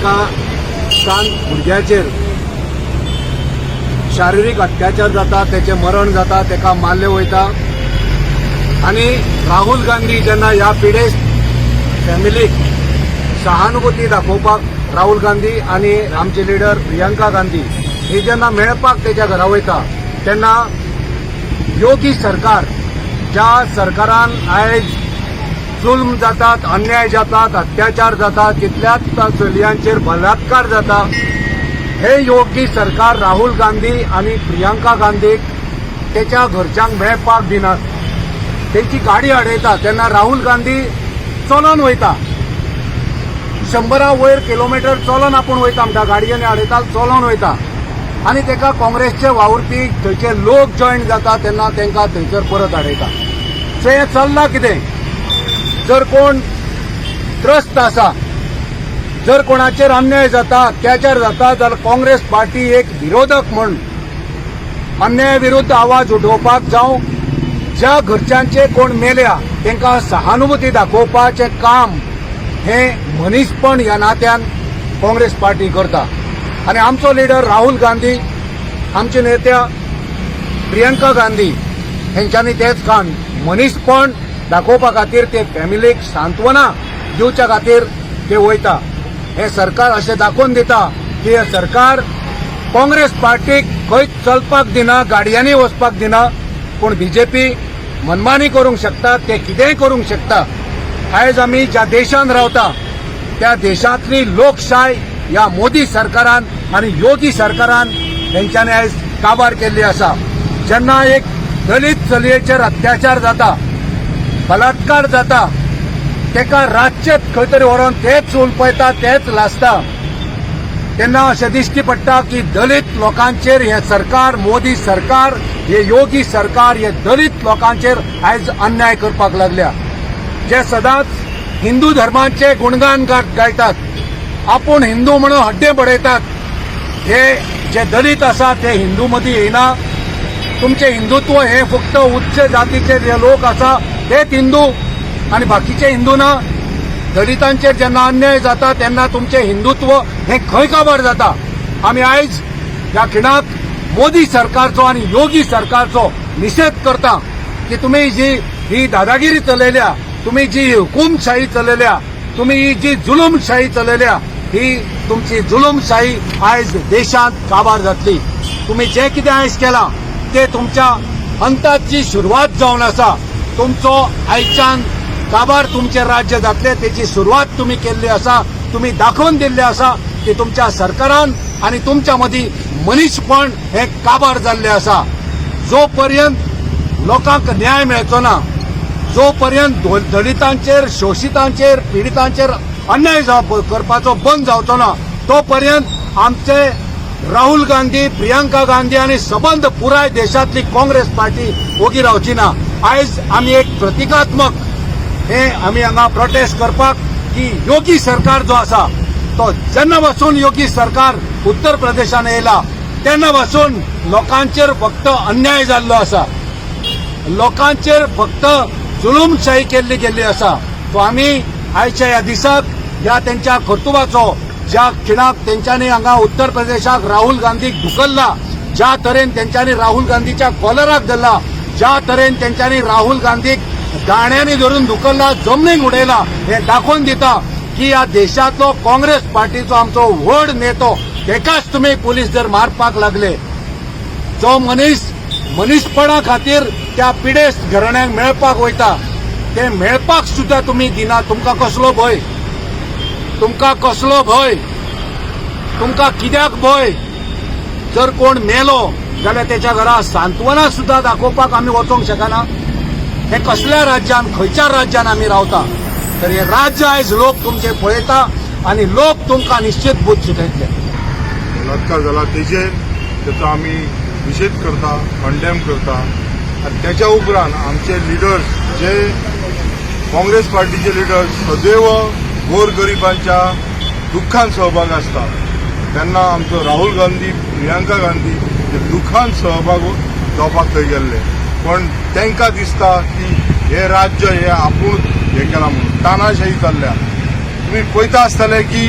एका सान भुरग्याचेर शारिरीक अत्याचार जाता, तेचें मरण जाता, तेका मारले वयता आनी राहुल गांधी जेन्ना ह्या पिडेस्त फॅमिलीक सहानुभूती दाखोवपाक राहुल गांधी आनी आमचे लिडर प्रियंका गांधी ही जेन्ना मेळपाक तेच्या घरा वयता तेन्ना योगी सरकार, ज्या सरकारान आयज जुल्म जातात, अन्याय जातात, अत्याचार जातात, कितल्याच चलयांचेर बलात्कार जाता, हे योगी सरकार राहुल गांधी आनी प्रियंका गांधीक तेच्या घरच्यांक मेळपाक दिनात. तेंची गाडी अडयता तेन्ना राहुल गांधी चलोन वयता. 100 वयर किलोमिटर चलोन आपूण वयता म्हणटा, गाडयेन अडयता, चलोन वयता आनी तेका काँग्रेसचे वावुरपी, थंयचे लोक जॉयन जाता तेन्ना तांकां थंयसर परत हाडयता. सो हें चल्लां कितें? जर कोण त्रस्त आसा, जर कोणाचेर अन्याय जाता, अत्याचार जाता जाल्यार काँग्रेस पार्टी एक विरोधक म्हूण अन्याय विरुद्ध आवाज उठोवपाक जावं, ज्या घरच्यांचे कोण मेल्या तांकां सहानुभूती दाखोवपाचें काम हें मनीसपण ह्या नात्यान काँग्रेस पार्टी करता. आनी आमचो लिडर राहुल गांधी, आमचे नेत्या प्रियंका गांधी हेंच्यांनी तेच काम मनीसपण दाखोवपा खातीर, ते फॅमिलीक सांत्वना दिवच्या खातीर ते वयता. हे सरकार अशें दाखोवन दिता की हे सरकार काँग्रेस पार्टीक खंयच चलपाक दिना, गाडयांनी वचपाक दिना, पूण बीजेपी मनमानी करूंक शकता, ते कितेंय करूंक शकता. आयज आमी ज्या देशांत रावता त्या देशांतली लोकशाय ह्या मोदी सरकारान आनी योगी सरकारान हेंच्यांनी आयज काबार केल्ली आसा. जेन्ना एक दलीत चलयेचेर अत्याचार जाता, बलात्कार जाता, तेका रातचेच खंय तरी व्हरोन तेच उलपयता, तेच लासता, तेन्ना अशें दिश्टी पडटा की दलीत लोकांचेर हें सरकार, मोदी सरकार, हे योगी सरकार हे दलीत लोकांचेर आयज अन्याय करपाक लागल्या. जे सदांच हिंदू धर्माचे गुणगान गायतात, आपूण हिंदू म्हणून हड्डे बडयतात, हे जे दलीत आसा ते हिंदू मदीं येना. तुमचे हिंदुत्व हे फक्त उच्च जातीचे जे लोक आसा तेच हिंदू आनी बाकीचे हिंदू ना. दलितांचेर जेन्ना अन्याय जाता तेन्ना तुमचें हिंदुत्व हें खंय काबार जाता? आमी आयज ह्या खिणाक मोदी सरकारचो आनी योगी सरकारचो निशेध करता की तुमी जी ही दादागिरी चलयल्या, तुमी जी हुकुमशाही चलयल्या, तुमी ही जी जुलूमशाही चलयल्या, ही तुमची जुलूमशाही आयज देशांत काबार जातली. तुमी जें कितें आयज केलां ते तुमच्या अंताची सुरवात जावन आसा. तुमचो आयच्यान काबार तुमचें राज्य जातलें तेची सुरवात तुमी केल्ली आसा. तुमी दाखोवन दिल्लें आसा की तुमच्या सरकारान आनी तुमच्या मदीं मनीसपण हें काबार जाल्लें आसा. जो पर्यंत लोकांक न्याय मेळचो ना, जो पर्यंत दलितांचेर, शोशितांचेर, पिडितांचेर अन्याय करपाचो बंद जावचो ना, तो पर्यंत आमचे राहुल गांधी, प्रियंका गांधी आनी सबंद पुराय देशांतली काँग्रेस पार्टी ओगी रावची ना. आयज आमी एक प्रतिकात्मक हे आमी हांगा प्रोटेस्ट करपाक की योगी सरकार जो आसा तो जेन्ना पासून योगी सरकार उत्तर प्रदेशान येयला तेन्ना पासून लोकांचेर फक्त अन्याय जाल्लो आसा, लोकांचेर फक्त जुलूमशाही केल्ली गेल्ली आसा. तो आमी आयच्या ह्या दिसाक ह्या तेंच्या कर्तुबाचो, ज्या खिणाक तेंच्यांनी हांगा उत्तर प्रदेशाक राहुल गांधीक धुकल्ला, ज्या तरेन तेंच्यांनी राहुल गांधीच्या कॉलराक धरला, ज्या तरेन तेंच्यांनी राहुल गांधीक दाण्यांनी धरून धुकल्ला, जमनीक उडयला, हे दाखोवन दिता की ह्या देशांतलो काँग्रेस पार्टीचो आमचो व्हड नेतो तेकाच तुमी पुलीस जर मारपाक लागले, जो मनीस मनीसपणा खातीर त्या पिडेस्त घराण्यांक मेळपाक वयता ते मेळपाक सुद्दां तुमी दिना. तुमकां कसलो भंय? तुमकां कसलो भंय? तुमकां कित्याक भंय? जर कोण मेलो जाल्यार तेच्या घरा सांत्वना सुद्दां दाखोवपाक आमी वचोंक शकना. हे कसल्या राज्यान, खंयच्या राज्यान आमी रावता? तर हे राज्य आयज लोक तुमचे पळयता आनी लोक तुमकां निश्चित बूद शिकयतले. बलात्कार जाला तेजेर तेचो आमी निशेध करता, कंडेम करता. आनी तेच्या उपरांत आमचे लिडर्स, जे काँग्रेस पार्टीचे लिडर्स सदैव गोरगरिबांच्या दुख्खान सहभाग आसता, तेन्ना आमचो राहुल गांधी, प्रियंका गांधी हे दुख्खान सहभाग जावपाक थंय गेल्ले, पण तांकां दिसता की हे राज्य हे आपूण हे केलां म्हणून तानाशाही चल्ल्या. तुमी पळयता आसतले की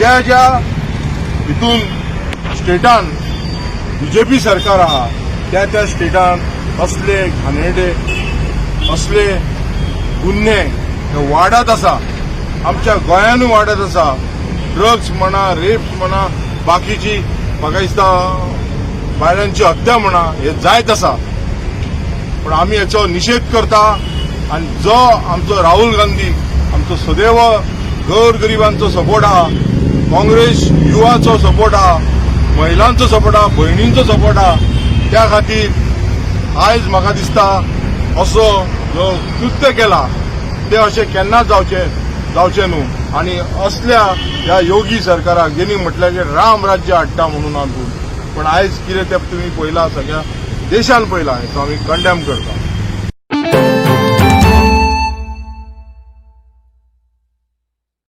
ज्या ज्या हितून स्टेटान बीजेपी सरकार आहा त्या त्या स्टेटान असले घाणेरडे असले गुन्हे हे वाडत आसा. आमच्या गोंयानूय वाडत आसा. ड्रग्स म्हणा, रेप्स म्हणा, बाकीची म्हाका दिसता बायलांची हत्या म्हणा, हे जायत आसा. पण आमी हेचो निशेध करता आनी जो आमचो राहुल गांधी आमचो सदैव गोरगरिबांचो सपोर्ट आहा, काँग्रेस युवाचो सपोर्ट आहा, महिलांचो सपोर्ट आहा, भयणींचो सपोर्ट आहा. त्या खातीर आयज म्हाका दिसता असो जो कृत्य केला ते अशें केन्नाच जावचें जावचें न्हू. आनी असल्या ह्या योगी सरकाराक जेणी म्हटलें की राम राज्य हाडटा म्हणून आपूण, पण आयज कितें तें तुमी पळयलां, सगळ्या देशान पळयलां, हेचो आमी कंडेम करता.